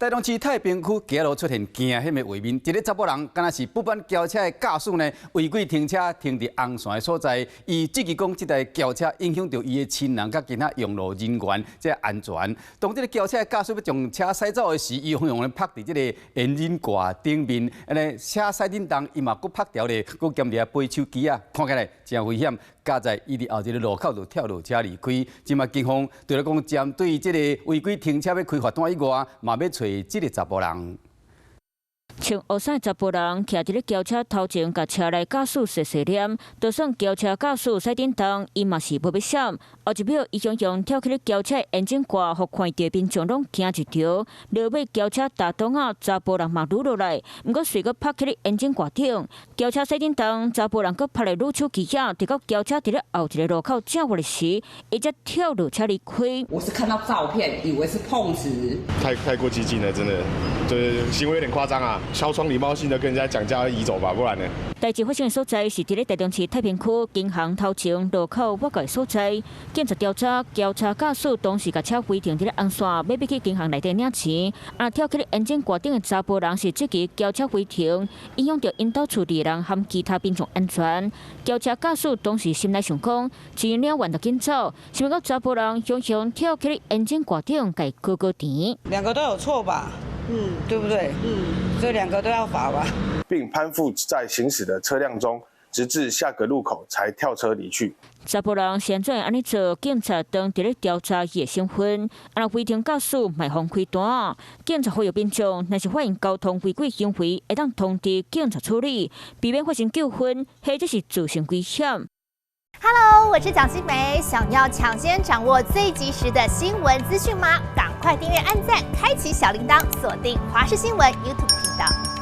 台中市太平區街路出現驚險的畫面，一个查埔人敢若是不滿轎車的駕駛呢，違規停車停佇紅線的所在，伊質疑講這台轎車影響著伊的親人佮其他用路人員這安全。當這个轎車的駕駛欲將車駛走的時，伊雄雄咧拍佇這个引擎蓋頂面，按呢車駛振動，伊嘛閣拍著咧，閣兼佇遐背手機仔，看起來誠危險。佳哉伊佇後一个路口就跳落車離開。這馬警方除了講針對這个違規停車欲開罰單以外，嘛欲揣這个查埔人。穿烏衫的查埔人徛佇咧轎車頭前，共車內駕駛細細念，就算轎車駕駛駛振動，伊嘛是無欲閃。後一秒，伊雄雄跳起咧轎車引擎蓋，予看著民眾攏驚一趒。落尾轎車踏擋仔，查埔人嘛擼落來，毋過隨閣拍起咧引擎蓋頂，轎車駛振動，查埔人閣拍咧擼手機仔，直到轎車佇咧後一个路口正彎的時，伊才跳落車離開。我是看到照片，以為是碰瓷。太過激進了，真的，就是行為有點誇張啊！敲窗禮貌性的跟人家講，叫他移走吧，不然呢？代誌發生的所在是佇咧台中市太平區金行頭前路口挖過所在。警察調查，轎車駕駛當時共車違停佇咧紅線，欲欲去銀行內底領錢。啊，跳起咧引擎蓋頂的查埔人是質疑轎車違停，影響著𪜶兜厝裡人和其他民眾安全。轎車駕駛當時心內想講，錢領完就緊走，想欲到查埔人雄雄跳起咧引擎蓋頂，共伊高高甜。兩個都有錯吧？嗯，對不對？嗯，所以兩個都要罰吧。並攀附在行駛的車輛中，直至下個路口才跳車離去。查埔人是按怎按呢做？警察當佇咧調查伊的身份，啊，違停駕駛嘛予開單。警察呼籲民眾，若是發現交通違規行為，會當通知警察處理，避免發生糾紛，或者是造成危險。 Hello，我是蔣新梅，想要搶先掌握最及時的新聞資訊嗎？趕快訂閱、按讚、開啟小鈴鐺，鎖定華視新聞 YouTube 頻道。